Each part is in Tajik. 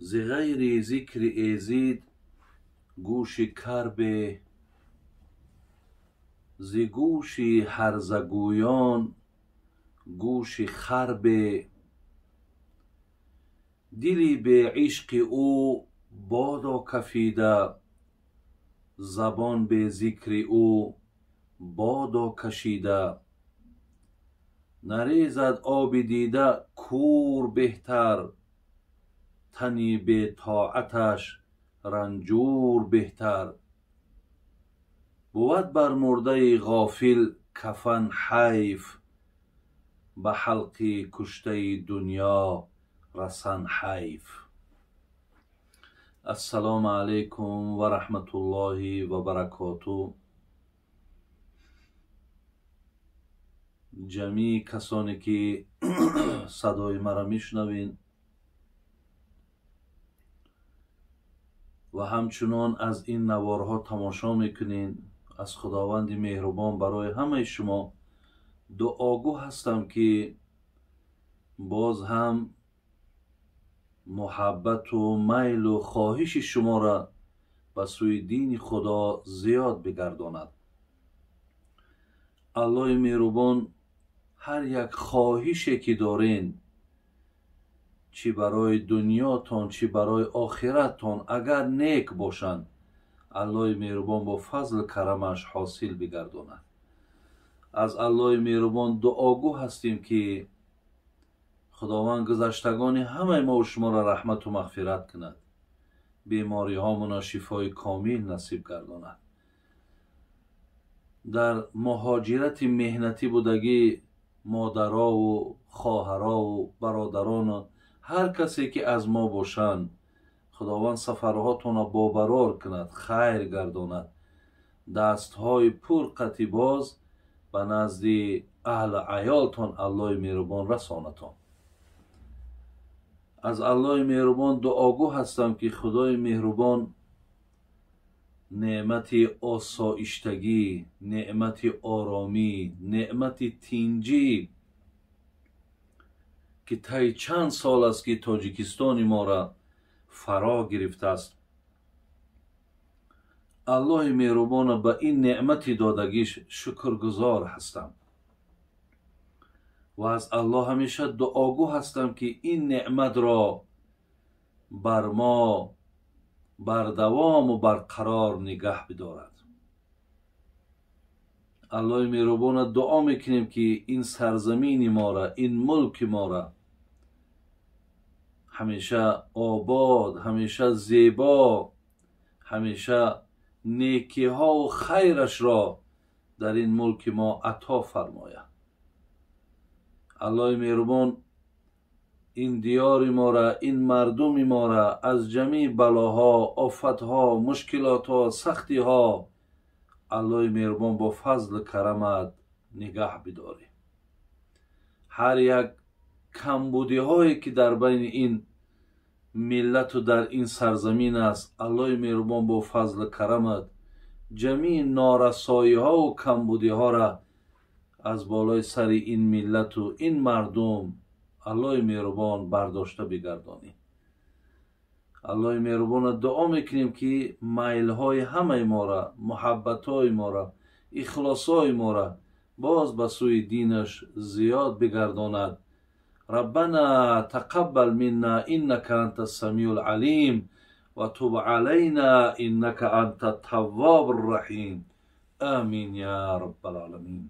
Зи ғайри зикри эзид гӯши карбе, зи гӯши ҳарзагӯён гӯши харбе. Дили беишқи ӯ бодо кафида, забон бе зикри ӯ бодо кашида. Нарезад оби дида кӯр беҳтар, тани бетоаташ ранҷур беҳтар. Бувад бар мурдаи ғофил кафан ҳайф, ба ҳалқи куштаи дунё расан ҳайф. Ассалому алайкум ва раҳматуллоҳи ва баракоту. Ҷамии касоне ки садои маро мешунавед ва ҳамчунон аз ин наворҳо тамошо мекунед, аз Худованди меҳрубон барои ҳамаи шумо дуогӯ ҳастам, ки боз ҳам муҳаббату майлу хоҳиши шуморо ба сӯи дини Худо зиёд бигардонад. Аллоҳи меҳрубон ҳар як хоҳише ки дорен, чӣ барои дунётон, чӣ барои охираттон, агар нек бошанд, Аллоҳи меҳрубон бо фазлу карамаш ҳосил бигардонад. Аз Аллоҳи меҳрубон дуогӯ ҳастем, ки Худованд гузаштагони ҳамаи мову шуморо раҳмату мағфират кунад, бемориҳомонро шифои комил насиб гардонад. Дар муҳоҷирати меҳнатӣ будагӣ модарову хоҳарову бародарону ҳар касе ки аз мо бошанд, Худованд сафарҳотонро бобарор кунад, хайр гардонад. Дастҳои пур қатӣ боз ба назди аҳлу аёлтон Аллоҳи меҳрубон расонатон. Аз Аллоҳи меҳрубон дуогӯ ҳастам, ки Худои меҳрубон неъмати осоиштагӣ, неъмати оромӣ, неъмати тинҷӣ, ки таи чанд сол аст ки Тоҷикистони моро фаро гирифтааст, Аллоҳи меҳрубона ба ин неъмати додагиш шукргузор ҳастам ва аз Аллоҳ ҳамеша дуогӯ ҳастам, ки ин неъматро бар мо бардавому барқарор нигаҳ бидорад. Аллоҳи меҳрубона дуо мекунем, ки ин сарзамини моро, ин мулки моро ҳамеша обод, ҳамеша зебо, ҳамеша некиҳову хайрашро дар ин мулки мо ато фармояд. Аллоҳи меҳрубон ин диёри моро, ин мардуми моро аз ҷамеи балоҳо, офатҳо, мушкилотҳо, сахтиҳо Аллоҳи меҳрубон бо фазлу карамат нигаҳ бидорӣ. Ҳар як камбудиҳое ки дар байни ин миллату дар ин сарзамин аст, Аллоҳи меҳрубон бо фазлу карамат ҷамеи норасоиҳову камбудиҳоро аз болои сари ин миллату ин мардум Аллоҳи меҳрубон бардошта бигардонӣ. Аллоҳи меҳрубонро дуо мекунем, ки майлҳои ҳамаи моро, муҳаббатҳои моро, ихлосҳои моро боз ба сӯи динаш зиёд бигардонад. Раббана тақаббал минна иннака анта самиул алим ва туб алайна иннака анта таввобур раҳим. Амин я раббал оламин.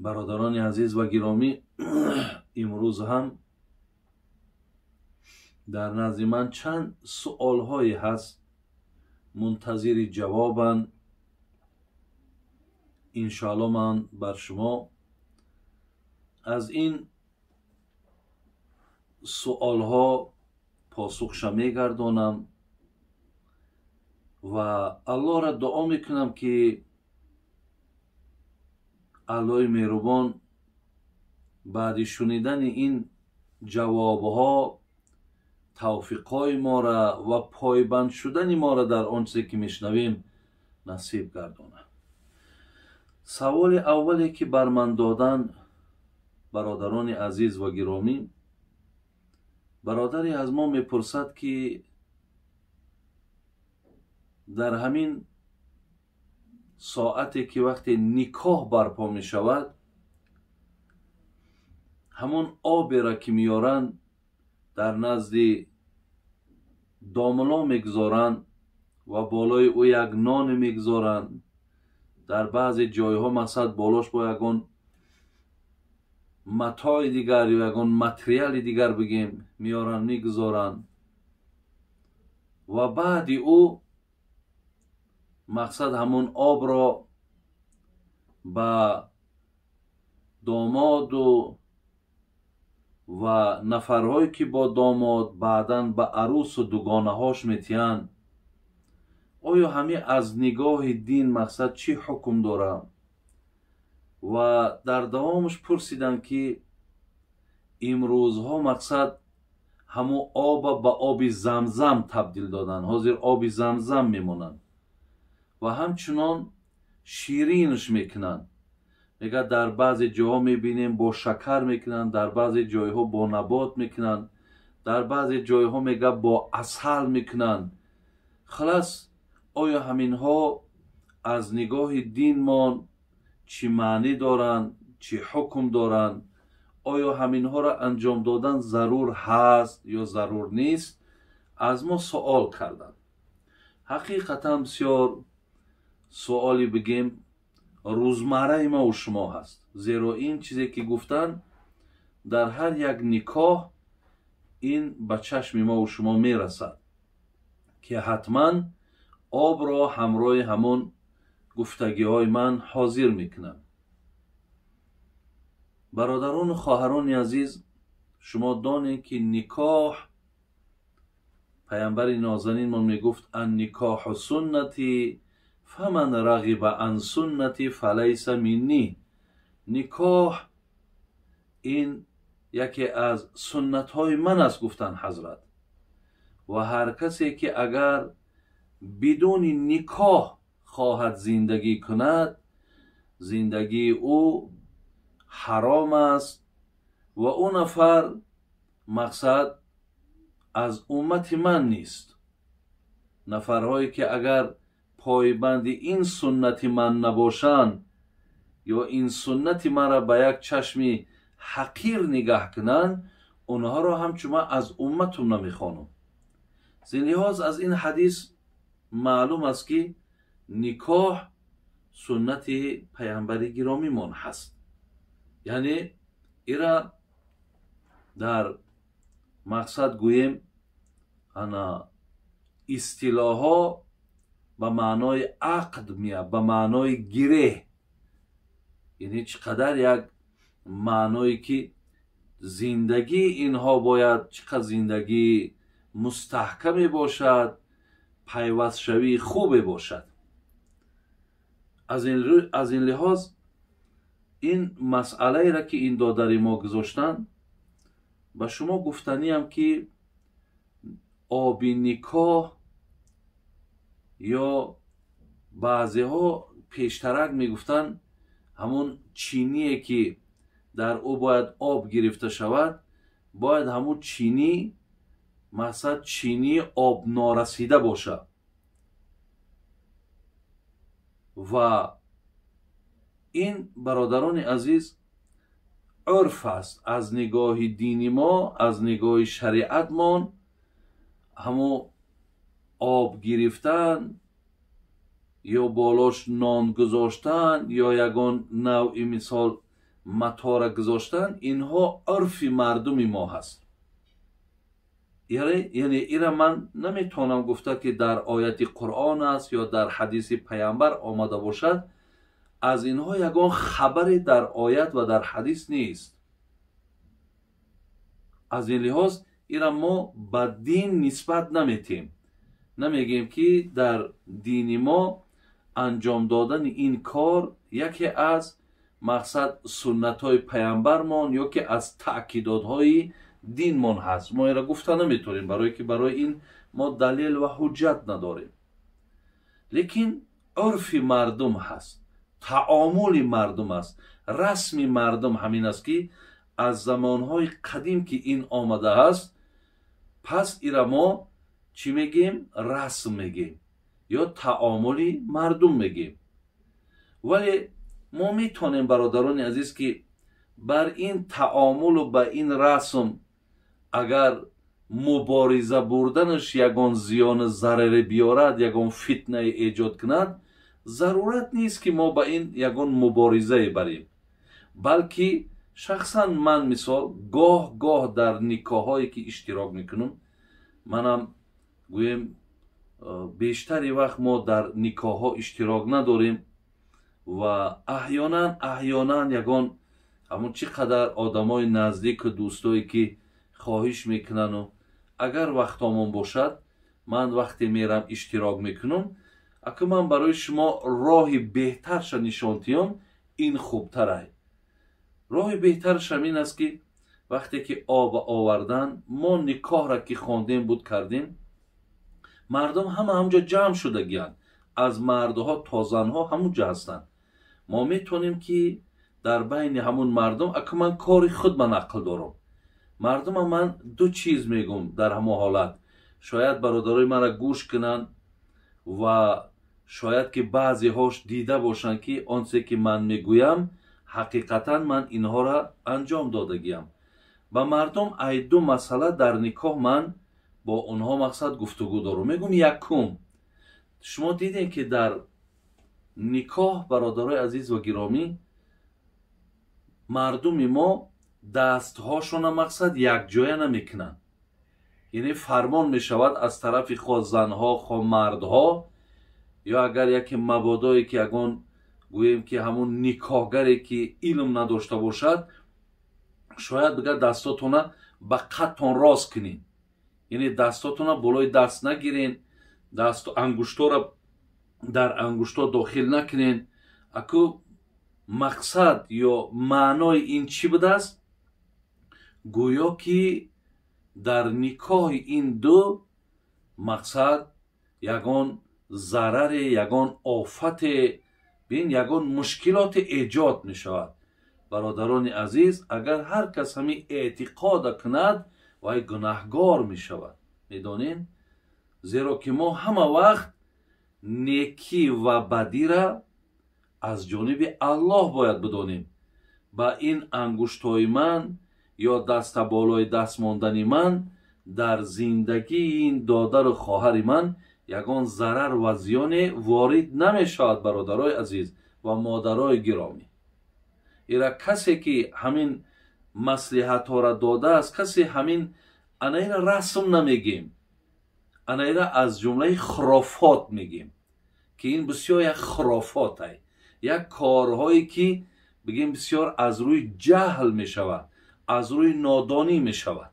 Бародарони азиз ва гиромӣ, имрӯз ҳам дар назди ман чанд суолҳое ҳаст, мунтазири ҷавобанд. Иншоалло ман бар шумо аз ин суолҳо посухша мегардонам ва Аллоҳро дуо мекунам, ки Аллоҳи меҳрубон баъди шунидани ин ҷавобҳо тавфиқҳои моро ва пойбанд шудани моро дар он чизе ки мешунавем насиб гардонад. Саволи аввале ки бар ман доданд, бародарони азиз ва гиромӣ, Бародаре аз мо мепурсад, ки дар ҳамин соате ки вақте никоҳ барпо мешавад, ҳамон оберо ки меоранд, дар назди домуло мегузоранд ва болои ӯ як ноне мегузоранд. Дар баъзе ҷойҳо мақсад болош бо ягон матои дигар ё ягон материали дигар бигем меоранд, мегузоранд ва баъди ӯ мақсад ҳамон обро ба домоду ва нафарҳое ки бо домод, баъдан ба арӯсу дугонаҳош метиҳанд. Оё ҳамин аз нигоҳи дин мақсад чӣ ҳукм дорад? Ва дар давомаш пурсиданд, ки имрӯзҳо мақсад ҳамун оба ба оби замзам табдил доданд, ҳозир оби замзам мемонанд ва ҳамчунон ширинш мекунанд. Мегӯяд, дар баъзе ҷойҳо мебинем бо шакар мекунанд, дар баъзе ҷойҳо бо набот мекунанд, дар баъзе ҷойҳо мегӯяд бо асал мекунанд. Халас, оё ҳаминҳо аз нигоҳи динмон чӣ маънӣ доранд, чӣ ҳукм доранд? Оё ҳаминҳоро анҷом додан зарур ҳаст ё зарур нест? Аз мо суол карданд. Ҳақиқатан бисёр суоли бигем рӯзмарраи мову шумо ҳаст, зеро ин чизе ки гуфтанд дар ҳар як никоҳ ин ба чашми мову шумо мерасад, ки ҳатман обро ҳамроҳи ҳамон гуфтагиҳои ман ҳозир мекунам. Бародарону хоҳарони азиз, шумо донед, ки никоҳ, паямбари нозанинмон мегуфт: «Анникоҳу суннатӣ, фаман рағиба ан суннатӣ фалайса миннӣ». Никоҳ ин яке аз суннатҳои ман аст, гуфтанд ҳазрат, ва ҳар касе ки агар бидуни никоҳ хоҳад зиндагӣ кунад, зиндагии ӯ ҳаром аст ва ӯ нафар мақсад аз уммати ман нест. Нафарҳое ки агар пойбанди ин суннати ман набошанд ё ин суннати маро ба як чашми ҳақир нигаҳ кунанд, онҳоро ҳамчун ман аз умматум намехонам. Зин лиҳоз аз ин ҳадис маълум аст, ки никоҳ суннати паямбари гиромимон ҳаст. Яъне ира дар мақсад гӯем, ана истилоҳҳо ба маънои ақд меяд, ба маънои гиреҳ, яъне чӣ қадар як маъное ки зиндагии инҳо бояд чӣ қадр зиндагии мустаҳкаме бошад, пайвастшавии хубе бошад. Аз ин лиҳоз ин масъалаеро ки ин додари мо гузоштанд, ба шумо гуфтаниам, ки оби никоҳ ё баъзеҳо пештарак мегуфтанд, ҳамон чиние ки дар ӯ бояд об гирифта шавад, бояд ҳамун чинӣ мақсад чинии об норасида бошад. Ва ин, бародарони азиз, урф аст. Аз нигоҳи дини мо, аз нигоҳи шариатмон ҳамун об гирифтан ё болош нон гузоштан ё ягон навъи мисол матора гузоштан, инҳо урфи мардуми мо ҳаст. Яъне ира ман наметавонам гуфта, ки дар ояти Қуръон аст ё дар ҳадиси паямбар омада бошад. Аз инҳо ягон хабаре дар оят ва дар ҳадис нест. Аз ин лиҳоз ира мо ба дин нисбат наметем, намегем, ки дар дини мо анҷом додани ин кор яке аз мақсад суннатҳои паямбармон ё ки аз таъкидотҳои динмон ҳаст. Мо инро гуфта наметавонем, барое ки барои ин мо далел ва ҳуҷҷат надорем. Лекин урфи мардум ҳаст, таомули мардум аст, расми мардум ҳамин аст, ки аз замонҳои қадим ки ин омадааст. Пас ира мо чӣ мегем? Расм мегем ё таомули мардум мегем. Вале мо метавонем, бародарони азиз, ки бар ин таомулу ба ин расм агар мубориза бурданаш ягон зиёну зараре биёрад, ягон фитнае эҷод кунад, зарурат нест, ки мо ба ин ягон муборизае барем. Балки шахсан ман, мисол, гоҳ гоҳ дар никоҳҳое ки иштирок мекунам, манам гӯем, бештари вақт мо дар никоҳҳо иштирок надорем ва аҳёнан ягон ҳамон чӣ қадар одамои наздику дӯстое ки хоҳиш мекунану агар вақтомон бошад, ман вақте мерам, иштирок мекунам. Ака, ман барои шумо роҳи беҳтарша нишон диҳам, ин хубтарай. Роҳи беҳтараш ҳамин аст, ки вақте ки оба овардан, мо никоҳра ки хондем, буд кардем, мардум ҳама ҳамҷо ҷамъ шудагиянд, аз мардҳо то занҳо ҳамун ҷо ҳастанд. Мо метавонем, ки дар байни ҳамун мардум, ака, ман кори худ ба нақл дорам, мардума ман ду чиз мегӯм. Дар ҳамон ҳолат шояд бародарои маро гӯш кунанд ва шояд ки баъзеҳош дида бошанд, ки он чизе ки ман мегӯям, ҳақиқатан ман инҳоро анҷом додагиям. Ба мардум ай ду масъала дар никоҳ ман бо онҳо, мақсад, гуфтугӯ дорам. Мегӯм: якум, шумо дидем, ки дар никоҳ, бародарои азиз ва гиромӣ, мардуми мо дастҳошона, мақсад, якҷоя намекунанд. Яъне фармон мешавад аз тарафи хо занҳо, хо мардҳо, ё агар яке мабодое ки ягон, гӯем ки, ҳамун никоҳгаре ки илм надошта бошад, шояд бигӯяд: «Дастотона ба қадтон рост кунед, яъне дастотона болои даст нагирен, даст ангуштора дар ангушто дохил накунен». Аку мақсад ё маънои ин чӣ будааст? Гӯё ки дар никоҳи ин ду, мақсад, ягон зараре, ягон офате, бин, ягон мушкилоте эҷод мешавад. Бародарони азиз, агар ҳар кас ҳамин эътиқода кунад, вай гунаҳгор мешавад, медонед? Зеро ки мо ҳама вақт некӣ ва бадира аз ҷониби Аллоҳ бояд бидонем. Ба ин ангуштҳои ман ё даста болои даст мондани ман дар зиндагии ин додару хоҳари ман ягон зарар ва зиёне ворид намешавад. Бародарои азиз ва модарои гиромӣ, ира касе ки ҳамин маслиҳатҳоро додааст, касе ҳамин анаира расм намегем, анаира аз ҷумлаи хурофот мегем, ки ин бисёр як хурофотай, як корҳое ки, бигем, бисёр аз рӯи ҷаҳл мешавад, аз рӯи нодонӣ мешавад.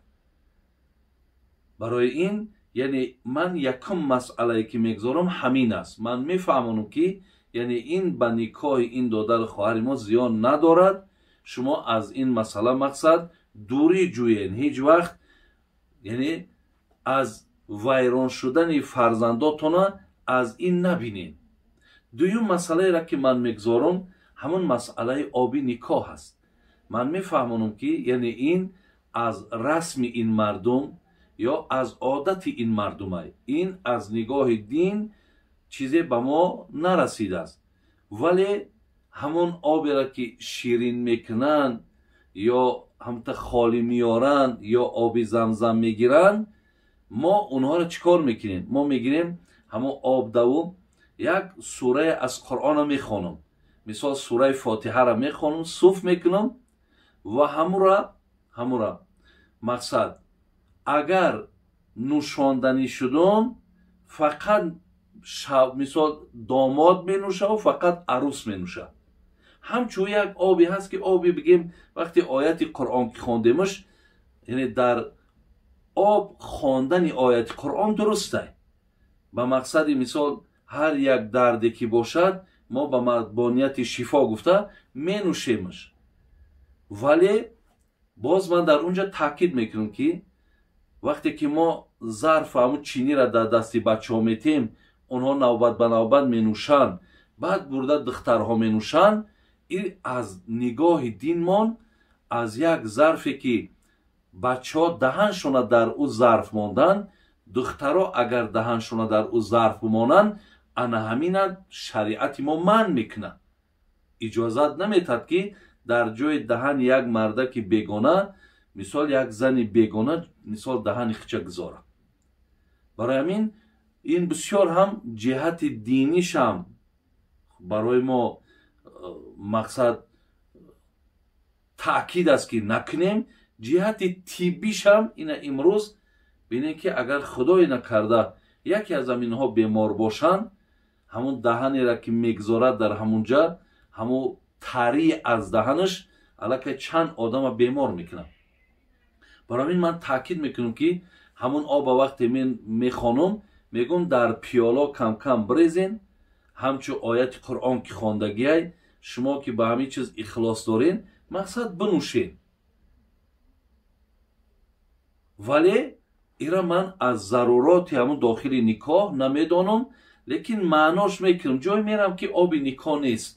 Барои ин, яъне, ман якум масъалае ки мегузорам, ҳамин аст. Ман мефаҳмонам, ки яъне ин ба никоҳи ин додару хоҳари мо зиён надорад. Шумо аз ин масъала, мақсад, дурӣ ҷӯен. Ҳеҷ вақт, яъне, аз вайрон шудани фарзандотона аз ин набинед. Дуюм масъалаеро ки ман мегузорам, ҳамон масъалаи оби никоҳ аст. Ман мефаҳмонам, ки яъне ин аз расми ин мардум ё аз одати ин мардумай, ин аз нигоҳи дин чизе ба мо нарасидааст. Вале ҳамон оберо ки ширин мекунанд ё ҳамта холӣ меоранд ё оби замзам мегиранд, мо онҳоро чӣ кор мекунем? Мо мегирем ҳамон об даву як сурае аз Қуръонро мехонам, мисол, сураи Фотиҳаро мехонам, суф мекунам ва ҳамура, мақсад, агар нӯшонданӣ шудум, фақат, мисол, домод менӯшаву фақат арӯс менӯшад. Ҳамчун як обе ҳаст, ки оби, бигем, вақте ояти Қуръон ки хондемаш, яъне дар об хондани ояти Қуръон дурустай. Ба мақсади, мисол, ҳар як дарде ки бошад, мо бо нияти шифо гуфта менӯшемаш. Вале боз ман дар он ҷо таъкид мекунам, ки вақте ки мо зарф ҳамун чиниро дар дасти бачаҳо метиҳем, онҳо навбат ба навбат менӯшанд, баъд бурда духтарҳо менӯшанд, ин аз нигоҳи динмон аз як зарфе ки Бачаҳо даҳаншона дар ӯ зарф мондан, духтаро агар даҳаншона дар ӯ зарф бимонанд, ана ҳамина шариати мо манъ мекунад. Иҷозат наметад, ки дар ҷои даҳани як мардаки бегона, мисол як зани бегона, мисол даҳани хича гузорад. Барои ҳамин ин бисёр ҳам ҷиҳати динишам барои мо мақсад таъкид аст, ки накунем. Ҷиҳати тиббишам ина имрӯз бинем, ки агар худое накарда яке аз аминҳо бемор бошанд, ҳамун даҳанеро ки мегузорад дар ҳамунҷа, ҳамун тарии аз даҳанаш аллакай чанд одама бемор мекунад. Барои ҳамин ман таъкид мекунам, ки ҳамун оба вақте мен мехонам, мегӯм дар пиёло кам-кам бирезен, ҳамчун ояти Қуръон ки хондагиай, шумо ки ба ҳамин чиз ихлос дорен, мақсад бинӯшед. Вале ира ман аз заруроти ҳамун дохили никоҳ намедонам, лекин маънош мекунам. Ҷой мерам, ки оби никоҳ нест.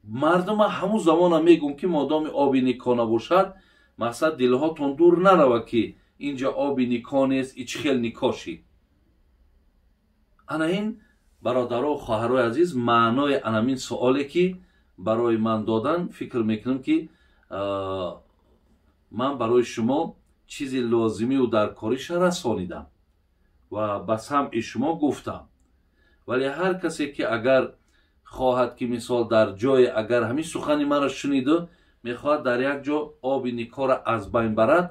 Мардума ҳамун замона мегӯм, ки модоми оби никоҳ набошад, мақсад дилҳотон дур нарава, ки инҷа оби никоҳ нест, и чӣ хел никоҳ шид. Ана ин бародаро, хоҳарои азиз, маънои анамин суоле, ки барои ман додан, фикр мекунам, ки ман барои шумо чизи лозимию даркориша расонидам ва ба самъи шумо гуфтам. Вале ҳар касе ки агар хоҳад, ки мисол дар ҷое агар ҳамин сухани маро шуниду мехоҳад дар як ҷо оби никоҳро аз байн барад,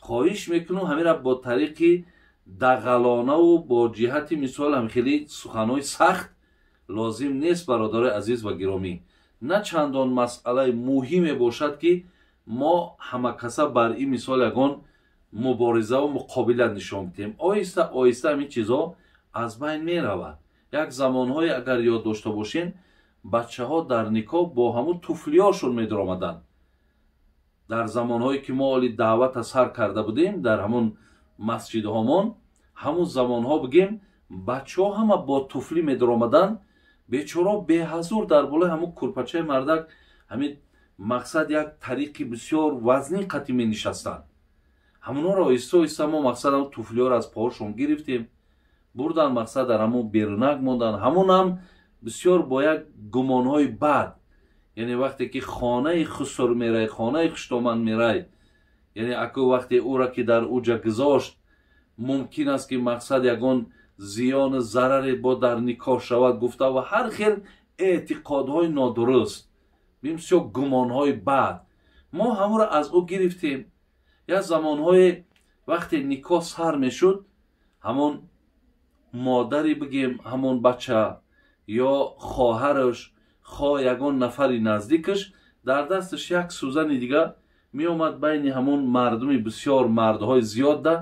хоҳиш мекунам ҳаминро бо тариқи дағалонаву бо ҷиҳати мисол ҳам хеле суханҳои сахт лозим нест, бародарои азиз ва гиромӣ. На чандон масъалаи муҳиме бошад, ки мо ҳамакаса бар ин мисол ягон муборизаву муқобилат нишон бидиҳем. Оҳиста оҳиста ҳамин чизҳо аз байн меравад. Як замонҳое агар ёд дошта бошем, бачаҳо дар никоҳ бо ҳамун туфлиҳошон медаромаданд. Дар замонҳое ки мо оли даъвата сар карда будем дар ҳамун масҷидҳомон, ҳамун замонҳо бигем, бачаҳо ҳама бо туфлӣ медаромаданд. Бечоро беҳазур дар болои ҳамун курпачаи мардак ҳамин мақсад як тариқи бисёр вазнин қатӣ менишастанд. Ҳамонҳоро оҳиста оҳиста мо мақсад ҳамун туфлиҳоро аз поҳошон гирифтем, бурдан, мақсад дар ҳамун берунак монданд. Ҳамонам бисёр бо як гумонҳои бад, яъне вақте ки хонаи хусур мерай, хонаи хуштоман мерай, яъне аку вақте ӯра ки дар уҷа гузошт, мумкин аст, ки мақсад ягон зиёну зараре бо дар никоҳ шавад гуфта ва ҳар хел эътиқодҳои нодуруст, бисёр гумонҳои бад мо ҳамонро аз ӯ гирифтем. Як замонҳое вақте никоҳ сар мешуд, ҳамон модари бигем ҳамон бача ё хоҳараш, хо ягон нафари наздикаш дар дасташ як сӯзани дига меомад, байни ҳамон мардуми бисёр, мардҳои зиёдда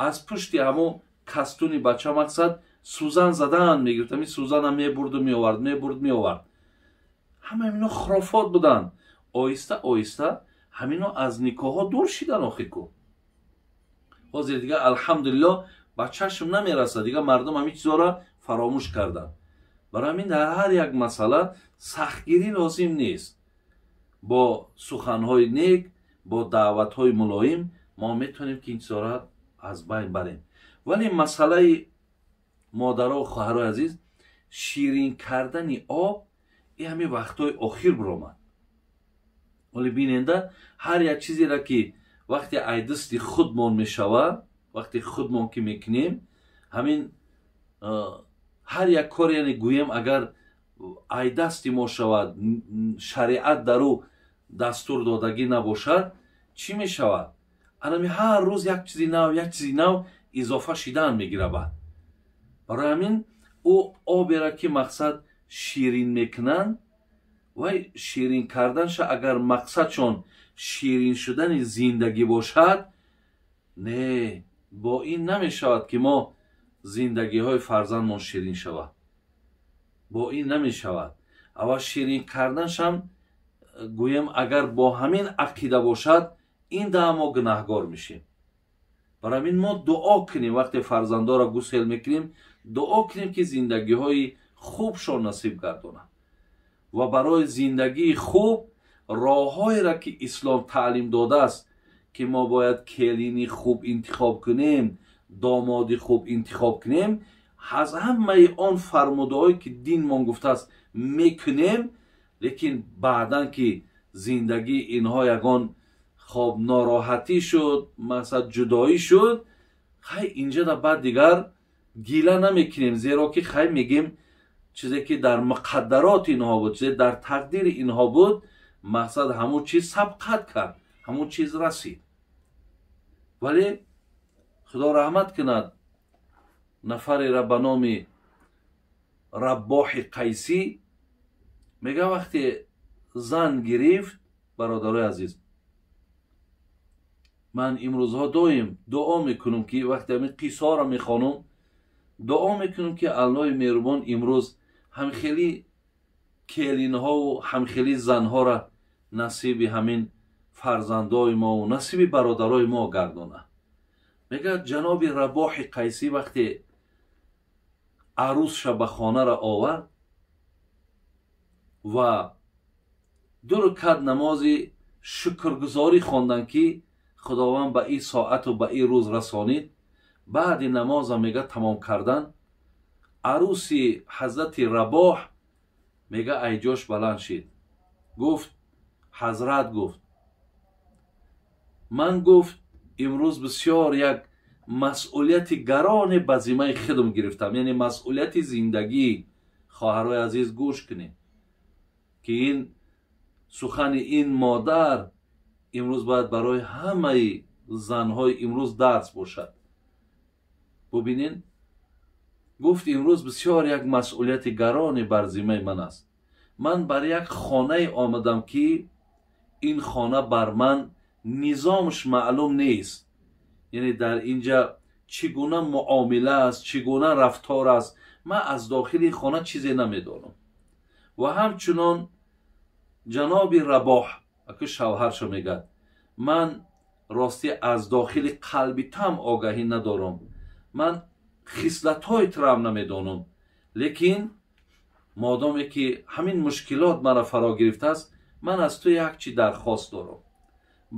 аз пушти ҳамон кастуни бача мақсад сӯзан задан мегирифт. Ҳамин сӯзанам мебурду меовард, мебурд меовард. Ҳама ҳамино хурофот буданд. Оҳиста оҳиста ҳамино аз никоҳҳо дур шидан. Охир ку ҳозир дига алҳамдулиллоҳ ба чашм намерасад, дига мардум ҳамин чизҳоро фаромӯш карданд. Барои ҳамин дар ҳар як масъала сахтгирӣ лозим нест. Бо суханҳои нек, бо даъватҳои мулоим мо метавонем, ки ин чизҳоро аз байн барем. Вале масъалаи модаро, хоҳарои азиз, ширин кардани об ин ҳамин вақтҳои охир биромад. Вале биненда, ҳар як чизеро ки вақте айдасти худмон мешавад, вақте худмон ки мекунем, ҳамин ҳар як кор, яъне гӯем, агар айдасти мо шавад, шариат дар ӯ дастур додагӣ набошад, чӣ мешавад? Анами ҳар рӯз як чизи нав, як чизи нав изофа шидан мегирабад. Барои ҳамин ӯ обера ки мақсад ширин мекунанд, вай ширин карданша агар мақсадшон ширин шудани зиндагӣ бошад, не, бо ин намешавад, ки мо зиндагиҳои фарзандмон ширин шавад. Бо ин намешавад. Аввал ширин карданшам гӯем, агар бо ҳамин ақида бошад, ин даҳ мо гунаҳгор мешем. Барои ҳамин мо дуо кунем, вақте фарзандоро гусел мекунем, дуо кунем, ки зиндагиҳои хубшон насиб гардонад ва барои зиндагии хуб роҳҳоеро, ки ислом таълим додааст, ки мо бояд келини хуб интихоб кунем, домоди хуб интихоб кунем, аз ҳамаи он фармудаҳое ки динмон гуфтааст мекунем, лекин баъдан ки зиндагии инҳо ягон хоб нороҳатӣ шуд, масалан ҷудоӣ шуд, хай инҷода баъд дигар гила намекунем, зеро ки хай мегем чизе ки дар муқаддароти инҳо буд, чизе дар тақдири инҳо буд, мақсад ҳамун чиз сабқат кард, ҳамун чиз расид. Вале худо раҳмат кунад нафареро ба номи Раббоҳи Қайсӣ, мега вақте зан гирифт, бародарои азиз, ман имрӯзҳо доим дуо мекунам ки вақте ҳамин қиссаҳоро мехонам, дуо мекунам ки Аллоҳи меҳрубон имрӯз ҳамхели келинҳову ҳамхели занҳоро насиби ҳамин фарзандои мову насиби бародарои мо гардонад. Мегӯяд ҷаноби Рабоҳи Қайсӣ вақте арӯсша ба хонаро овард ва ду рукат намози шукргузорӣ хонданд ки худованд ба ин соату ба ин рӯз расонид, баъди намоза мега тамом кардан, арӯси ҳазрати Рабоҳ мега айҷош баланд шид, гуфт ҳазрат, гуфт ман, гуфт имрӯз бисёр як масъулияти гароне ба зиммаи худам гирифтам, яъне масъулияти зиндагӣ. Хоҳарои азиз, гӯш кунед ки ин сухани ин модар имрӯз бояд барои ҳамаи занҳои имрӯз дарс бошад. Бубинед, гуфт имрӯз бисёр як масъулияти гароне бар зиммаи ман аст. Ман бар як хонае омадам ки ин хона бар ман низомш маълум нест, яъне дар инҷа чӣ гуна муомила аст, чӣ гуна рафтор аст, ман аз дохили хона чизе намедонам. Ва ҳамчунон ҷаноби Рабоҳ аку шавҳаршо мегӯяд, ман ростӣ аз дохили қалби там огаҳӣ надорам, ман хислатҳои тураам намедонам, лекин модоме ки ҳамин мушкилот маро фаро гирифтааст, ман аз ту як чи дархост дорам.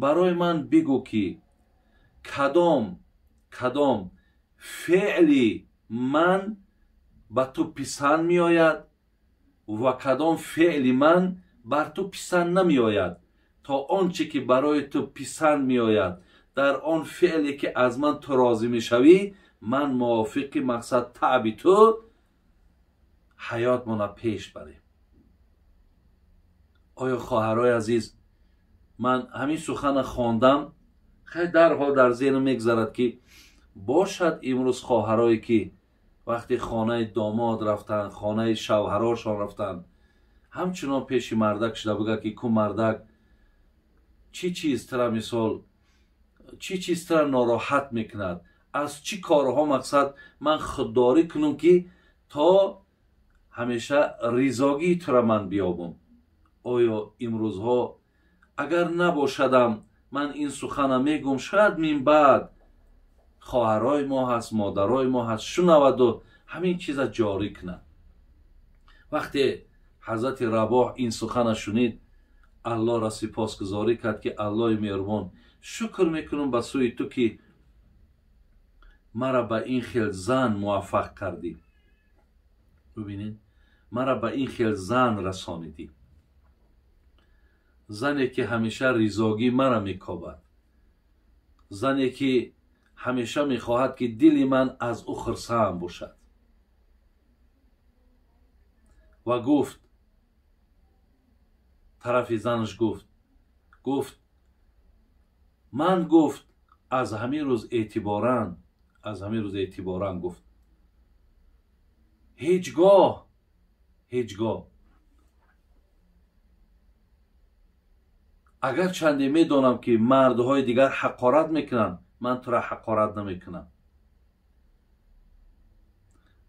Барои ман бигӯ ки кадом феъли ман ба ту писанд меояд ва кадом феъли ман бар ту писанд намеояд, то он чӣ ки барои ту писанд меояд, дар он феъле ки аз ман ту розӣ мешавӣ, ман мувофиқи мақсад таъби ту ҳаётмона пеш барем. Оё хоҳарои азиз, ман ҳамин сухана хондам, хай дарҳол дар зеҳнам мегзарад ки бошад имрӯз хоҳарое ки вақте хонаи домод рафтанд, хонаи шавҳарошон рафтанд, ҳамчунон пеши мардак шуда бигӯяд ки ку мардак, чӣ чиз тра мисол, чӣ чиз тра нороҳат мекунад, аз чӣ корҳо мақсад ман худдорӣ кунам ки то ҳамеша ризогии тура ман биёбам. Оё имрӯзҳо агар набошадам ман ин сухана мегӯм, шояд минбаъд хоҳарои мо ҳаст, модарои мо ҳаст, шунаваду ҳамин чиза ҷорӣ кунад. Вақте ҳазрати Рабоҳ ин сухана шунид, Аллоҳро сипосгузорӣ кард ки Аллоҳи меҳрубон, шукр мекунам ба сӯи ту ки мара ба ин хел зан муваффақ кардӣ. Бубинед, мара ба ин хел зан расонидӣ, зане ки ҳамеша ризогӣ мара мекобад, зане ки ҳамеша мехоҳад ки дили ман аз ӯ хурсанд бошад. Ва гуфт тарафи занаш, гуфт ман, гуфт аз ҳамин рӯз эътиборан, аз ҳамин рӯз эътиборан гуфт ҳеҷ гоҳ агарчанде медонам ки мардҳои дигар ҳақорат мекунанд, ман тура ҳақорат намекунам.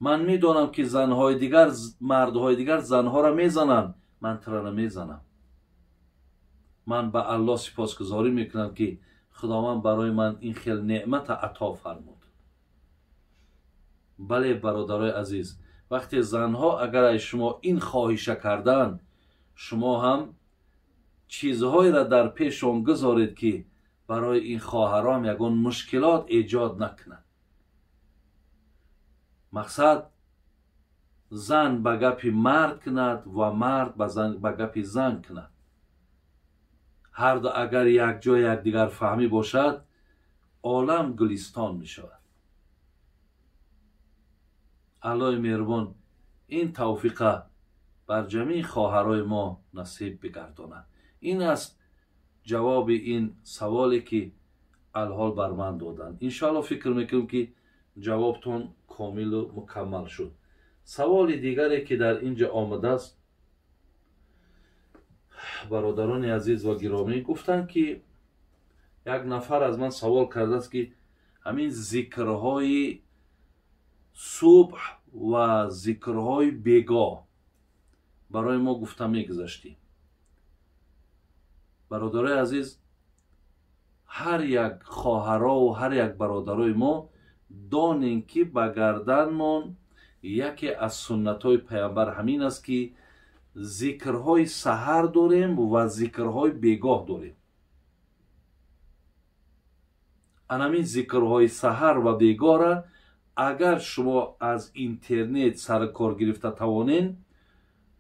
Ман медонам ки занҳои дигар, мардҳои дигар занҳоро мезананд, ман тура намезанам. Ман ба Аллоҳ сипосгузорӣ мекунам ки худованд барои ман ин хел неъмата ато фармуд. Бале, бародарои азиз, вақте занҳо агар аз шумо ин хоҳиша карданд, шумо ҳам чизҳоеро дар пешон гузоред ки барои ин хоҳаром ягон мушкилот эҷод накунад. Мақсад зан ба гапи мард кунад ва мард ба гапи зан кунад. Ҳарду агар якҷо якдигар фаҳмӣ бошад, олам гулистон мешавад. Аллоҳи меҳрубон ин тавфиқа бар ҷамеи хоҳарои мо насиб бигардонад. Ин аст ҷавоби ин саволе ки алҳол бар ман доданд. Иншоалло фикр мекунем ки ҷавобтон комилу мукаммал шуд. Саволи дигаре ки дар инҷа омадааст, бародарони азиз ва гиромӣ, гуфтанд ки як нафар аз ман савол кардааст ки ҳамин зикрҳои субҳ ва зикрҳои бегоҳ барои мо гуфта мегузаштӣ. Бародарои азиз, ҳар як хоҳарову ҳар як бародарои мо донем ки ба гарданмон яке аз суннатҳои паямбар ҳамин аст ки зикрҳои саҳар дорем ва зикрҳои бегоҳ дорем. Анамин зикрҳои саҳар ва бегоҳра агар шумо аз интернет саркор гирифта тавонен,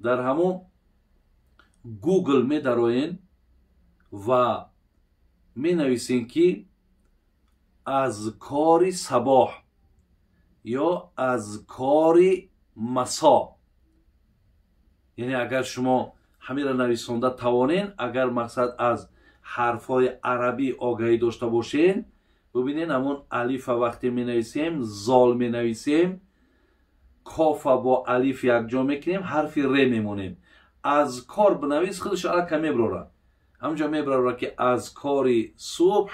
дар ҳамон Google медароен ва менависен ки аз кори сабоҳ ё аз кори масо. Яъне агар шумо ҳаминро нависонда тавонен, агар мақсад аз ҳарфҳои арабӣ огаҳӣ дошта бошен, бубинен ҳамон алифа вақте менависем, зол менависем, кофа бо алиф якҷо мекунем, ҳарфи ре мемонем. Аз кор бинавис, худаш аллакай мебарорад. Ҳамҷо мебарорад ки аз кори субҳ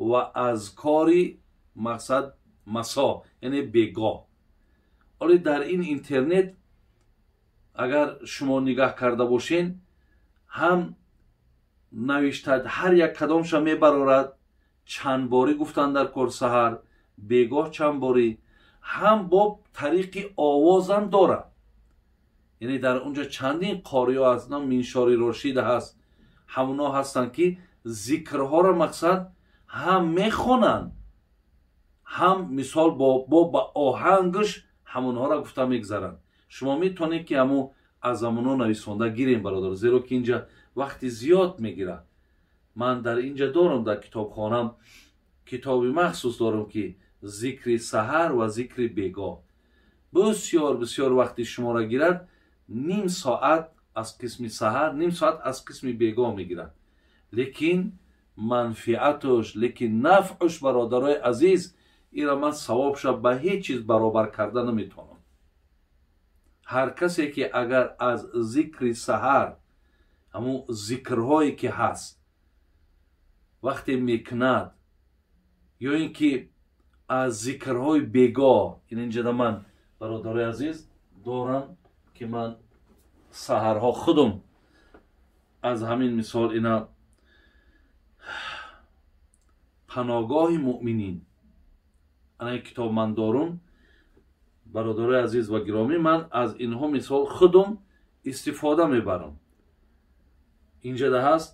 ва аз кори мақсад масо, яъне бегоҳ. Оле дар ин интернет агар шумо нигаҳ карда бошен, ҳам навишта ҳар як кадомша мебарорад, чанд борӣ гуфтан дар кор саҳар, бегоҳ чанд борӣ, ҳам бо тариқи овозам дорад. Яъне дар унҷо чандин қориҳо ҳаст, Миншори Рошид ҳаст, ҳамоно ҳастанд ки зикрҳоро мақсад ҳам мехонанд, ҳам мисол бо ба оҳангаш ҳамонҳоро гуфта мегзаранд. Шумо метавонед ки ҳамон аз ҳамоно нависонда гирем, бародар, зеро ки инҷа вақти зиёд мегирад. Ман дар инҷа дорам, дар китобхонам китоби махсус дорам ки зикри саҳар ва зикри бегоҳ. Бисёр бисёр вақти шуморо гирад, ним соат аз қисми саҳар, ним соат аз қисми бегоҳ мегирад. Лекин манфиатуш, лекин нафъуш, бародарои азиз, ира ман савобша ба ҳеҷ чиз баробар карда наметавонам. Ҳар касе ки агар аз зикри саҳар, ҳамун зикрҳое ки ҳаст, вақте мекунад, ё ин ки аз зикрҳои бегоҳ, инҷода ман бародарои азиз дорам ки ман саҳарҳо худум аз ҳамин мисол ина паногоҳи муъминин, ана ин китоб ман дорум, бародарои азиз ва гиромӣ, ман аз инҳо мисол худум истифода мебарам. Инҷода ҳаст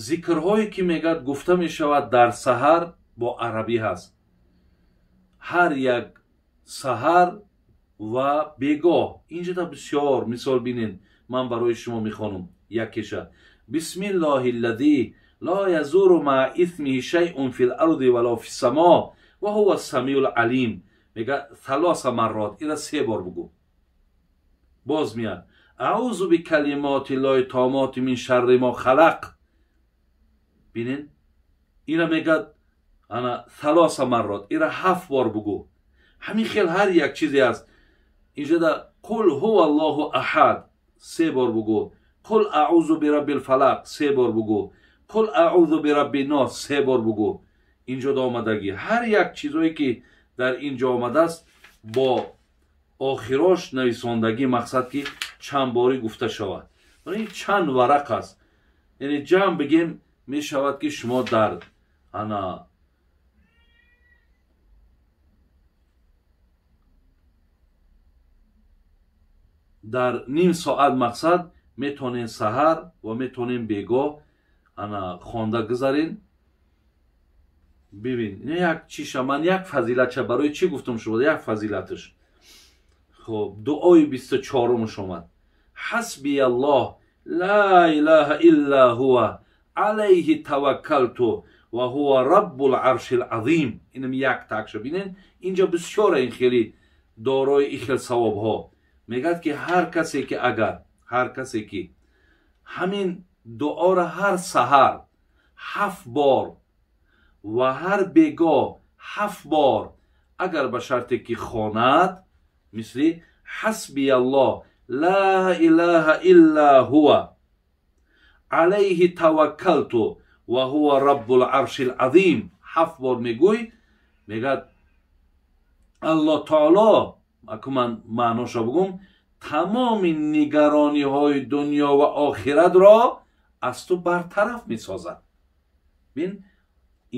зикрҳое ки мегӯяд гуфта мешавад дар саҳар бо арабӣ ҳаст. Ҳар як саҳар ва бегоҳ. Инҷода бисёр мисол бинед, ман барои шумо мехонам якеша. Бисмиллоҳи аллазӣ ла язуру маъа исмиҳи шайъун фил арзи ва ла фис само ва ҳува самиул алим. Мегӯяд салоса маррот, ира се бор бугӯ. Боз меяд аъузу бикалимоти ллоҳи томмати мин шарри мо халақ. Бинед, ира мегӯяд ана салоса маррот, ира ҳафт бор бугӯ. Ҳамин хел ҳар як чизе аст. Инҷода қул ҳува аллоҳу аҳад се бор бугӯ, қул аъузу бираббил фалақ се бор бугӯ, қул аъузу бираббин нос се бор бугӯ. Инҷода омадагӣ ҳар як чизое ки дар инҷо омадааст бо охирош нависондагӣ, мақсад ки чанд борӣ гуфта шавад. Ин чанд варақ аст, яъне ҷамъ бигем мешавад ки шумо дар ана дар ним соат мақсад Метонен саҳар ва метонен бегоҳ ана хонда гузарен. Бибин, як чиша ман як фазилатша барои чӣ гуфтам шумо, як фазилаташ. Хуб, дуои 24-умаш омад. Ҳасби Аллоҳ ла илаҳа илла ҳува алайҳи таваккалту ва ҳува раббул аршил азим. Инам як такша бинен, инҷа бисёра ин хели дорои ин хел савобҳо. Мегӯяд ки ҳар касе ки агар, ҳар касе ки ҳамин дуоро ҳар саҳар 7 бор ва ҳар бегоҳ 7 бор агар ба шарте ки хонад, мисли ҳасби Аллоҳ ла илаҳа илла ҳува алайҳи таваккалту ва ҳува раббул аршил азим 7 бор мегӯй, мегӯяд Аллоҳ таоло, аку ман маъноша бугум, тамоми нигарониҳои дунё ва охиратро аз ту бартараф месозад. Бин,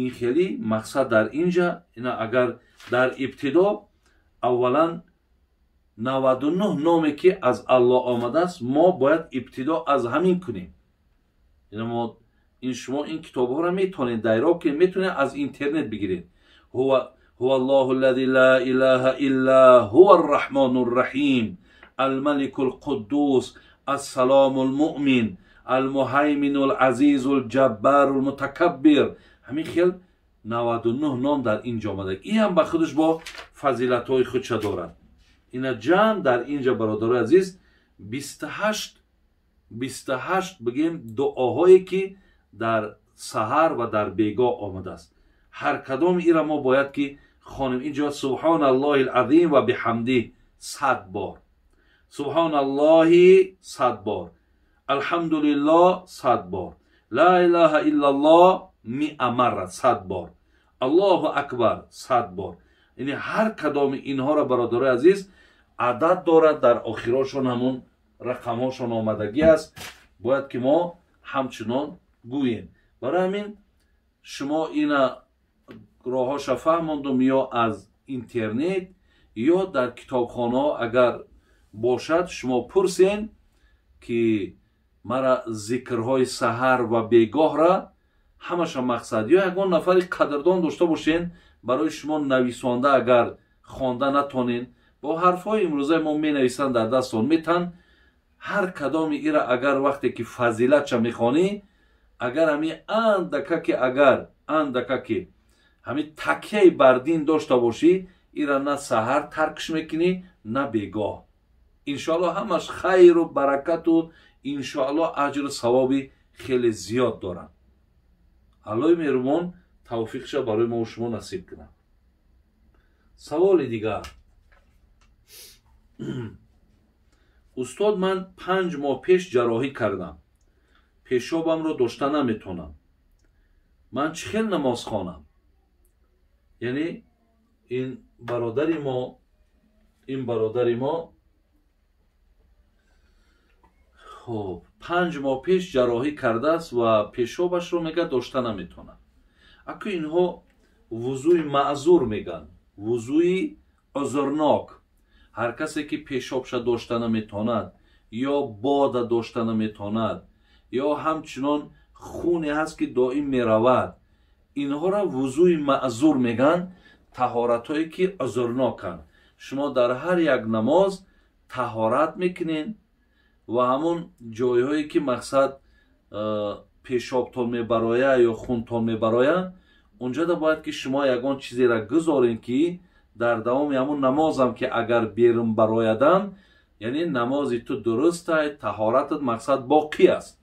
ин хели мақсад дар инҷа, ина агар дар ибтидо аввалан 99 номе ки аз Аллоҳ омадааст, мо бояд ибтидо аз ҳамин кунем. Ина мо ин шумо ин китобҳоро метавонед дайроб кунед, метавонед аз интернет бигиред. Ҳува Аллоҳу аллази ла илаҳа илла ҳува арраҳмону рраҳим алмалику лқуддус ассалому лмуъмин алмуҳаймину лазизу лҷаббару лмутакаббир. Ҳамин хел 99 ном дар инҷо омада. Ин ҳам ба худаш бо фазилатҳои худша дорад. Ина ҷамъ дар инҷа бародарои азиз 28 бигем дуоҳое ки дар саҳар ва дар бегоҳ омадааст. Ҳар кадоми ира мо бояд ки хонем. Инҷо субҳоналлоҳи алазим ва биҳамдиҳ 100 бор, субҳоналлоҳи 100 бор, алҳамдулиллоҳ 100 бор, ла илаҳа иллаллоҳ 100 марра 100 бор, Аллоҳу акбар 100 бор. Яъне ҳар кадоми инҳоро бародарои азиз адад дорад, дар охирошон ҳамун рақамҳошон омадагӣ аст. Бояд ки мо ҳамчунон гӯем. Барои ҳамин шумо ина роҳҳоша фаҳмондум, ё аз интернет ё дар китобхонаҳо агар бошад шумо пурсен ки мара зикрҳои саҳар ва бегоҳра ҳамаша мақсад, ё ягон нафари қадрдон дошта бошен барои шумо нависонда, агар хонда натонен бо ҳарфҳои имрӯзаи мо менависанд, дар дастон метан. Ҳар кадоми ира агар вақте ки фазилатша мехонӣ, агар ҳами андака ки агар андака ки ҳами такияи бар дин дошта бошӣ, ира на саҳар таркш мекунӣ, на бегоҳ. Иншоаллоҳ ҳамаш хайру баракату иншоаллоҳ аҷру савоби хеле зиёд доранд. Аллоҳи меҳрубон тавфиқша барои мо шумо насиб кунад. Саволи дигар. Устод, ман 5 моҳ пеш ҷарроҳӣ кардам, пешобамро дошта наметонам. Ман чӣ хел намоз хонам? Яъне ин бародари мо хуб 5 моҳ пеш ҷарроҳӣ кардааст ва пешобашро мега дошта наметонад. Аку инҳо вузӯи маъзур мегӯянд, вузӯи узрнок. Ҳар касе ки пешобша дошта наметонад ё бода дошта наметонад ё ҳамчунон хуне ҳаст ки доим меравад, инҳоро вузӯи маъзур мегӯянд, таҳоратҳое ки узрноканд. Шумо дар ҳар як намоз таҳорат мекунед ва ҳамон ҷойҳое ки мақсад пешобтон мебарояд ё хунтон мебарояд, унҷода бояд ки шумо ягон чизеро гузоред ки дар давоми ҳамон намозам ки агар берун бароядам, яъне намози ту дурустай, таҳоратат мақсад боқӣ аст.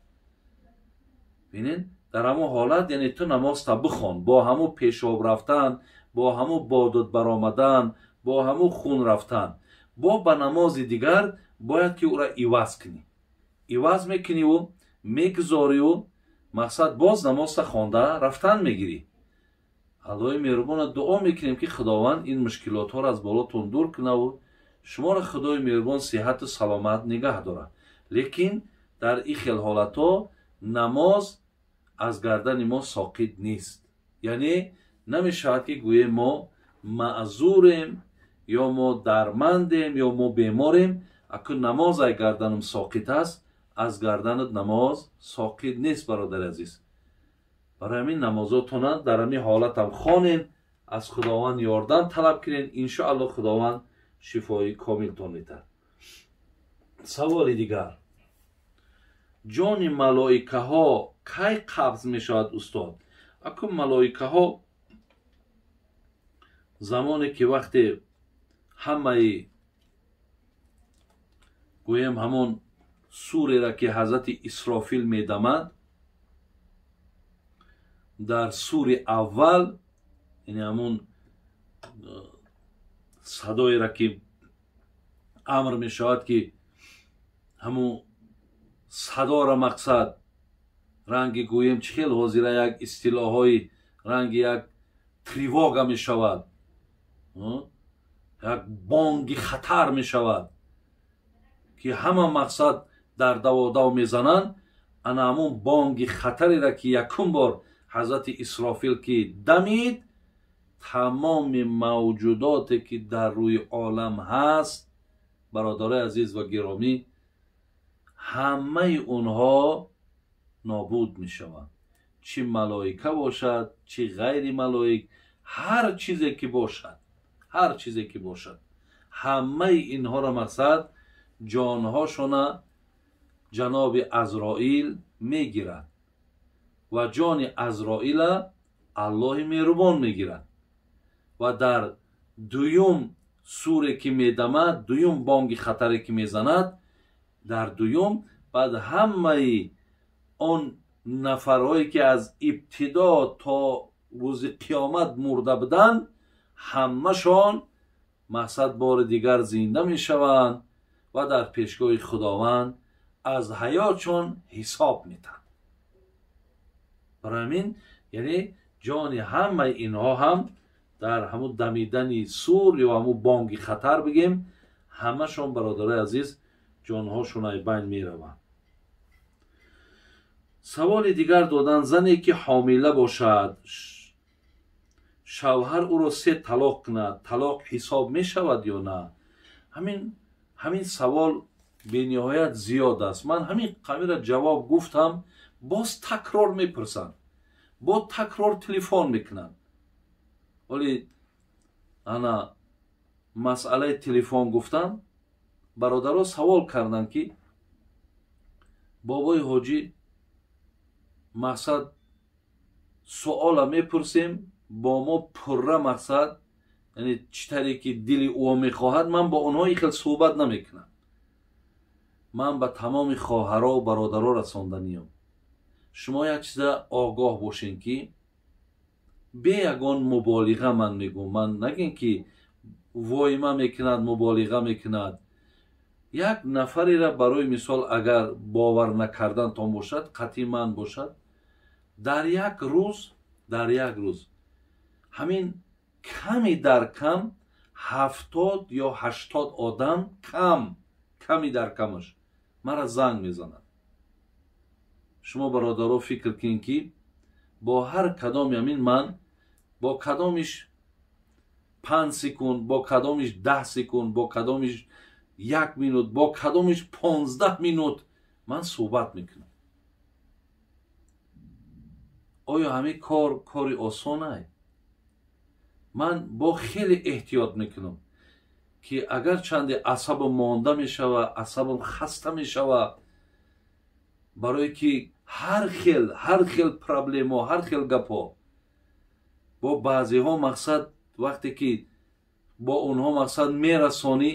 Бинед, дар ҳамон ҳолат яъне ту намозта бихон, бо ҳамон пешоб рафтан, бо ҳамон бодот баромадан, бо ҳамон хун рафтан, бо ба намози дигар бояд ки ӯра иваз кунӣ. Иваз мекуниву мегузориву мақсад боз намозта хонда рафтан мегирӣ. Аллоҳи меҳрубона дуо мекунем ки Худованд ин мушкилотҳоро аз болотон дур кунаву шуморо Худои меҳрубон сиҳату саломат нигаҳ дорад. Лекин дар ин хел ҳолатҳо намоз аз гардани мо соқит нест. Яъне намешавад ки гӯем мо маъзурем ё мо дармандем ё мо беморем. Аку намоз ай гарданам соқит аст, Аз гарданат намоз соқит нест, бародари азиз. Барои ҳамин намозотона дар ҳамин ҳолатам хонен, аз Худованд ёрдам талаб кунен, иншоалло Худованд шифои комилтон метаҳад. Саволи дигар: ҷони малоикаҳо кай қабз мешавад, устод? Аку малоикаҳо замоне ки вақте ҳамаи гӯем ҳамон суреро ки ҳазрати Исрофил медамад, дар сури аввал, яъне ҳамон садоеро ки амр мешавад, ки ҳамун садора мақсад ранги гӯем чӣ хел ҳозира як истилоҳҳои ранги як тревога мешавад, як бонги хатар мешавад, ки ҳама мақсад дар даводав мезананд. Ана ҳамун бонги хатареро ки якум бор ҳазрати Исрофил ки дамид, тамоми мавҷудоте ки дар рӯи олам ҳаст, бародарои азиз ва гиромӣ, ҳамаи онҳо нобуд мешаванд. Чӣ малоика бошад, чӣ ғайри малоик, ҳар чизе ки бошад, ҳар чизе ки бошад, ҳамаи инҳоро мақсад ҷонҳошона ҷаноби Азроил мегирад ва ҷони Азроила Аллоҳи меҳрубон мегирад. Ва дар дуюм суре ки медамад, дуюм бонги хатаре ки мезанад, дар дуюм баъд ҳамаи он нафарҳое ки аз ибтидо то рӯзи қиёмат мурда буданд, ҳамашон мақсад бори дигар зинда мешаванд ва дар пешгоҳи Худованд аз ҳаётшон ҳисоб метаҳанд. Барои ҳамин яъне ҷони ҳамаи инҳо ҳам дар ҳамун дамидани сур ё ҳамун бонги хатар бигем, ҳамашон, бародарои азиз, ҷонҳошон ай байн мераванд. Саволи дигар додан: зане ки ҳомила бошад, шавҳар ӯро 3 талоқ кунад, талоқ ҳисоб мешавад ё на? Ҳамин савол бениҳоят зиёд аст. Ман ҳамин қамира ҷавоб гуфтам, боз такрор мепурсанд, бо такрор телефон мекунанд. Вале ана масъалаи телефон гуфтам, бародаро савол карданд, ки бобои ҳоҷӣ, мақсад суола мепурсем, бо мо пурра мақсад, яъне чӣ таре ки дили ӯ мехоҳад, ман бо онҳо ин хел суҳбат намекунам. Ман ба тамоми хоҳаро бародаро расонданиям, шумо як чиза огоҳ бошен, ки бе ягон муболиға ман мегӯм, ман нагем ки воима мекунад, муболиға мекунад. Як нафареро барои мисол агар бовар накардантон бошад, қатъи ман бошад, дар як рӯз, дар як рӯз ҳамин ками дар кам 70 ё 80 одам ками дар камаш мара занг мезанад. Шумо бародаро фикр кунед, ки бо ҳар кадоми ҳамин ман бо кадомиш 5 секунд, бо кадомиш 10 секунд, бо кадомиш 1 минут, бо кадомиш 15 минут ман суҳбат мекунам. Оё ҳамин кор кори осонай? Ман бо хеле эҳтиёт мекунам, ки агарчанде асабам монда мешава, асабам хаста мешава, барое ки ҳар хел проблемо, ҳар хел гапҳо бо баъзеҳо мақсад вақте ки бо онҳо мақсад мерасонӣ,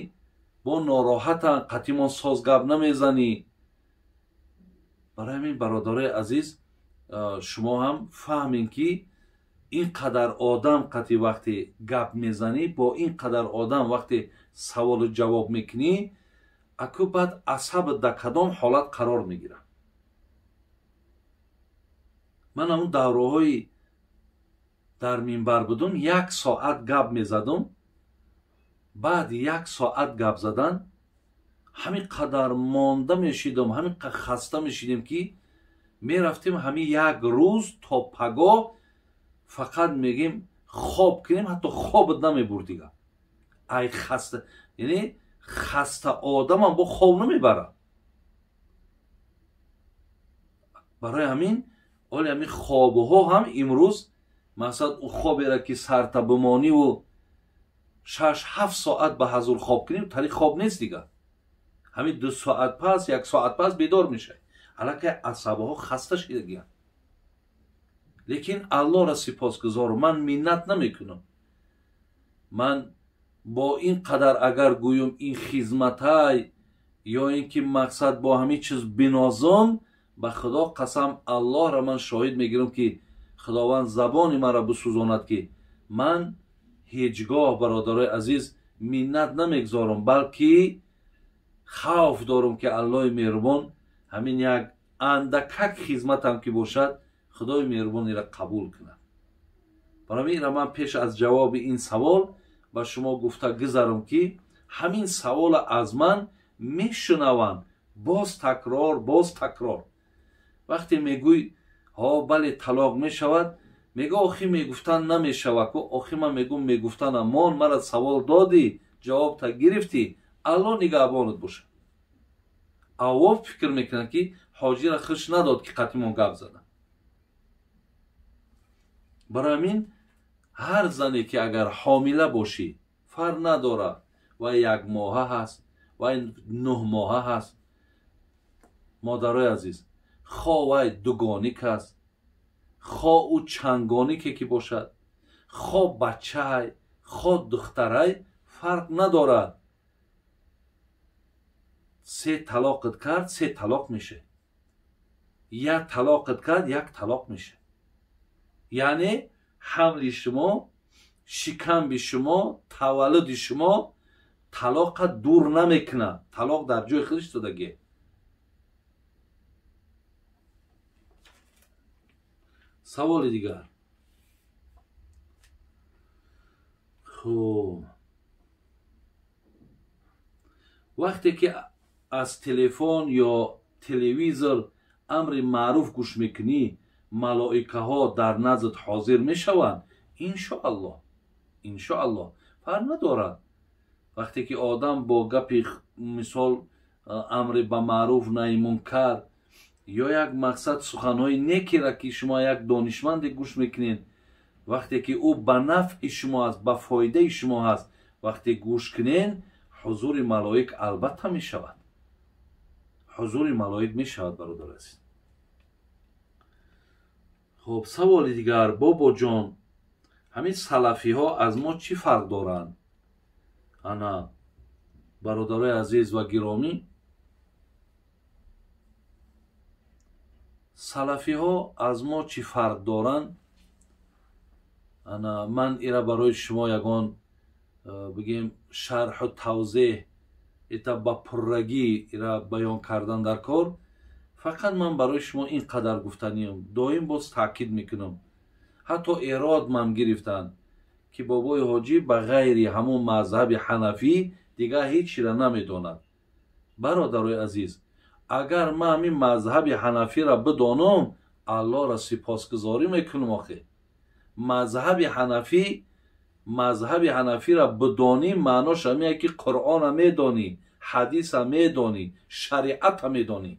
бо нороҳатан, қатъимон соз гап намезанӣ. Барои ҳамин, бародарои азиз, шумо ҳам фаҳмем, ки ин қадар одам қатъи вақте гап мезанӣ, бо ин қадар одам вақте саволу ҷавоб мекунӣ, аку баъд асабат дар кадом ҳолат қарор мегирад. Ман ҳамун давраҳои дар минбар будум, 1 соат гап мезадум. Баъд 1 соат гап задан ҳамин қадар монда мешидам, ҳамин қадар хаста мешидем, ки мерафтем ҳамин як рӯз то пагоҳ фақат мегем хоб кунем, ҳатто хобат намебурд дига. Ай хаста, яъне хаста одамам бо хоб намебарад. Барои ҳамин оли ҳамин хобҳо ҳам имрӯз мақсад ӯ хобера ки сарта бимониву 6-7 соат ба ҳазур хоб кунем, тари хоб нест дига. Ҳамин 2 соат пас, 1 соат пас бедор мешавӣ. Аллакай асабҳо хаста шидагиянд. Лекин Аллоҳро сипосгузорам, ман миннат намекунам. Ман бо ин қадар агар гӯям ин хизматай ё ин ки мақсад бо ҳамин чиз бинозам, ба Худо қасам Аллоҳро ман шоҳид мегирам ки Худованд забони маро бисӯзонад ки ман ҳеҷ гоҳ бародарои азиз миннат намегузорам, балки хавф дорам ки Аллоҳи меҳрубон ҳамин як андакак хизматам ки бошад, Худои меҳрубон ира қабул кунад. Барои ин ман пеш аз ҷавоби ин савол ба шумо гуфта гузарам ки ҳамин савола аз ман мешунаванд боз такрор, боз такрор. Вақте мегӯй ҳо бале талоқ мешавад, мега охи мегуфтан намешавад. Охи ман мегӯм мегуфтанам мон, мара савол додӣ, ҷавобта гирифтӣ, Аллоҳ нигаҳбонат бошад. Аввал фикр мекунанд ки ҳоҷира хуш надод ки қатимон гап зада. Барои ҳамин ҳар зане ки агар ҳомила бошӣ, фарқ надорад ва 1 моҳа ҳаст ва 9 моҳа ҳаст, модарои азиз, хо вай дугоник аст, хо ӯ чангонике ки бошад, хо бачаай, хо духтарай, фарқ надорад. 3 талоқат кард, 3 талоқ мешавад. 1 талоқат кард, 1 талоқ мешавад. Яъне ҳамли шумо, шикамби шумо, таваллуди шумо талоқа дур намекунад. Талоқ дар ҷои худаш додагӣ. Саволи дигар. Хуб, вақте ки аз телефон ё телевизор амри маъруф гӯш мекунӣ, малоикаҳо дар наздат ҳозир мешаванд? Иншоаллоҳ, иншоаллоҳ, фарқ надорад. Вақте ки одам бо гапи мисол амри ба маъруф наҳи мункар ё як мақсад суханҳои некера ки шумо як донишманде гӯш мекунед, вақте ки ӯ ба нафъи шумо аст, ба фоидаи шумо ҳаст, вақте гӯш кунед, ҳузури малоик албатта мешавад. Ҳузури малоик мешавад, бародар азиз. Хуб, саволи дигар. Бобоҷон, ҳамин салафиҳо аз мо чӣ фарқ доранд? Ана бародарои азиз ва гиромӣ, салафиҳо аз мо чӣ фарқ доранд? Ана ман ира барои шумо ягон бигем шарҳу тавзеҳ ита ба пуррагӣ ира баён кардан дар кор. Фақат ман барои шумо ин қадар гуфтаниям, доим боз таъкид мекунам. Ҳатто эрод ман гирифтанд ки бобои ҳоҷӣ ба ғайри ҳамон мазҳаби ҳанафӣ дигар ҳеҷ чиро намедонад. Бародарои азиз, агар ман ҳамин мазҳаби ҳанафиро бидонам, Аллоҳро сипосгузорӣ мекунам. Охе мазҳаби ҳанафӣ, мазҳаби ҳанафиро бидонӣ, маънош ҳамин ки Қуръонро медонӣ, ҳадиса медонӣ, шариатро медонӣ.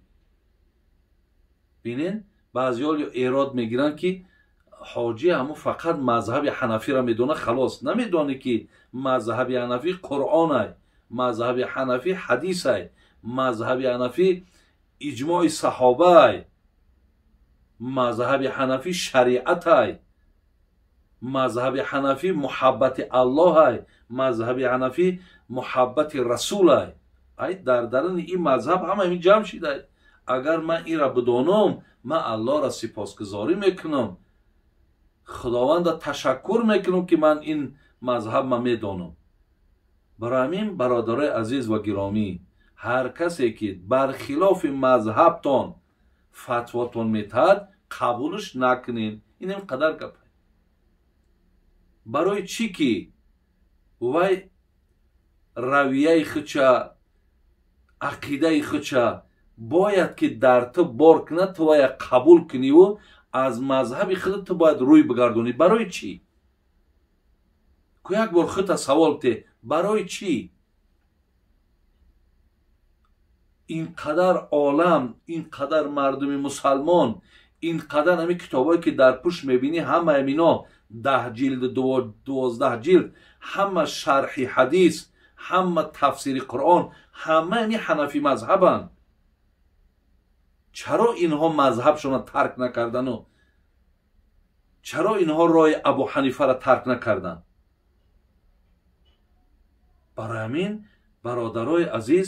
Бинен, баъзеҳо эрод мегиранд ки ҳоҷӣ ҳамун фақат мазҳаби ҳанафиро медонад, халос. Намедонӣ ки мазҳаби ҳанафӣ Қуръонай, мазҳаби ҳанафӣ ҳадисай, мазҳаби ҳанафӣ иҷмои саҳобай, мазҳаби ҳанафӣ шариатай, мазҳаби ҳанафӣ муҳаббати Аллоҳай, мазҳаби ҳанафӣ муҳаббати расулай. Ай дар даруни ин мазҳаб ҳама ин ҷамъ шидай. Агар ман инро бидонам, ман Аллоҳро сипосгузорӣ мекунам, Худовандро ташаккур мекунам ки ман ин мазҳаб ма медонам. Барои ҳамин бародарои азиз ва гиромӣ, ҳар касе ки бархилофи мазҳабтон фатвотон метаҳад, қабулш накунед. Ин ин қадар гап. Барои чӣ ки вай равияи худша, ақидаи худша бояд ки дар ту бор кунад, ту вая қабул куниву аз мазҳаби худат ту бояд рӯй бигардонӣ. Барои чӣ? Ку як бор худта савол бите, барои чӣ? Ин қадар олам, ин қадар мардуми мусалмон, ин қадар ҳамин китобҳое ки дар пушт мебинӣ, ҳамаи мино 10 ҷилд, 12 ҷилд, ҳама шарҳи ҳадис, ҳама тафсири Қуръон, ҳама ҳамин ҳанафӣ мазҳабанд. Чаро инҳо мазҳабшонро тарк накардану чаро инҳо роҳи Абу Ҳанифаро тарк накарданд? Барои ҳамин бародарои азиз,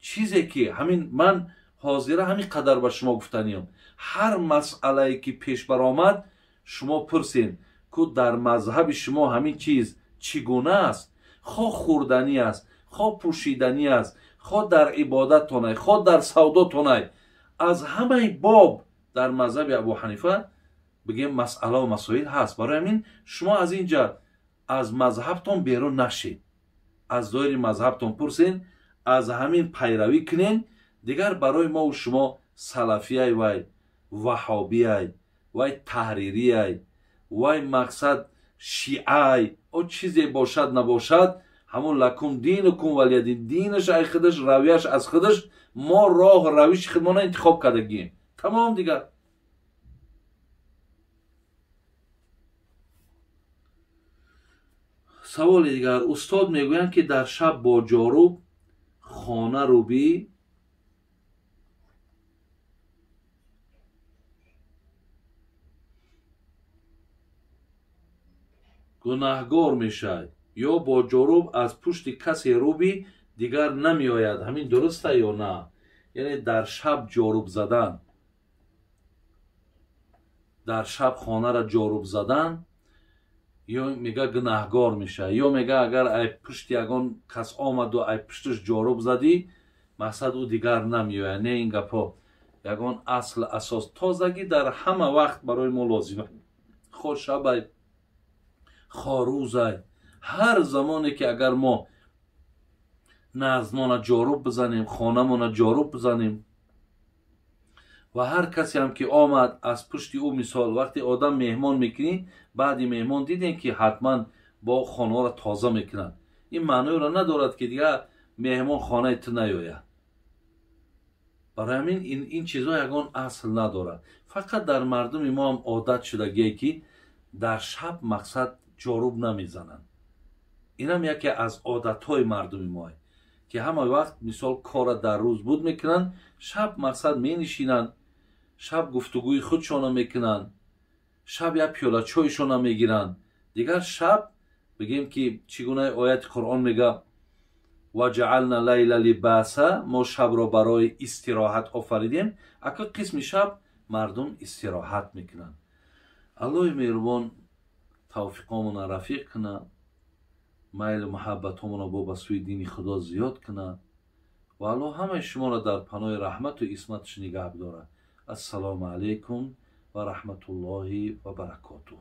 чизе ки ҳамин ман ҳозира ҳамин қадар ба шумо гуфтаниям, ҳар масъалае ки пеш баромад шумо пурсен, ку дар мазҳаби шумо ҳамин чиз чӣ гуна аст, хо хӯрданӣ аст, хо пӯшиданӣ аст, хо дар ибодаттонай, хо дар савдотонай, аз ҳамаи боб дар мазҳаби Абу Ҳанифа бигем масъалаву масоил ҳаст. Барои ҳамин шумо аз инҷа аз мазҳабтон берун нашед, аз доираи мазҳабтон пурсен, аз ҳамин пайравӣ кунен. Дигар барои мову шумо салафияй, вай ваҳобияй, вай таҳририяй, вай мақсад шиай, о чизе бошад набошад, ҳамон лакум динукум валиядин, динаш ай худаш, равияш аз худаш, мо роҳ равиши худмона интихоб кардагием. Тамом дигар. Саволи дигар. Устод мегӯянд, ки дар шаб бо ҷоруб хона рубӣ гунаҳгор мешавад, ё бо ҷоруб аз пушти касе рубӣ дигар намеояд. Ҳамин дуруста ё на? Яъне дар шаб ҷоруб задан, дар шаб хонара ҷоруб задан, ё мега гунаҳгор мешавад, ё мега агар ай пушти ягон кас омаду ай пушташ ҷоруб задӣ, мақсад ӯ дигар намеояд. Не, ин гапҳо ягон асл асос. Тозагӣ дар ҳама вақт барои мо лозим, хо шабай, хо рӯзай, ҳар замоне ки агар мо наздмона ҷоруб бизанем, хонамона ҷоруб бизанем, ва ҳар касе ҳам ки омад аз пушти ӯ, мисол вақте одам меҳмон мекунӣ, баъди меҳмон дидем ки ҳатман бо хонаро тоза мекунанд. Ин маъноеро надорад ки дигар меҳмон хонаи ту наёяд. Барои ҳамин ин чизҳо ягон асл надорад. Фақат дар мардуми мо ҳам одат шудагие ки дар шаб мақсад ҷоруб намезананд. Инам яке аз одатҳои мардуми мо, ки ҳама вақт мисол кора дар рӯз буд мекунанд, шаб мақсад менишинанд, шаб гуфтугӯи худшона мекунанд, шаб як пиёла чойшона мегиранд. Дигар шаб бигем ки чӣ гуна ояти Қуръон мега, ваҷаална лайла либаса, мо шабро барои истироҳат офаридем. Ака қисми шаб мардум истироҳат мекунанд. Аллоҳи меҳрубон тавфиқомона рафиқ кунад, майлу муҳаббатҳомона бо ба сӯи дини Худо зиёд кунад ва Аллоҳ ҳамаи шуморо дар паноҳи раҳмату исматаш нигаҳ бидорад. Ассалому алайкум ва раҳматуллоҳи ва баракотуҳ.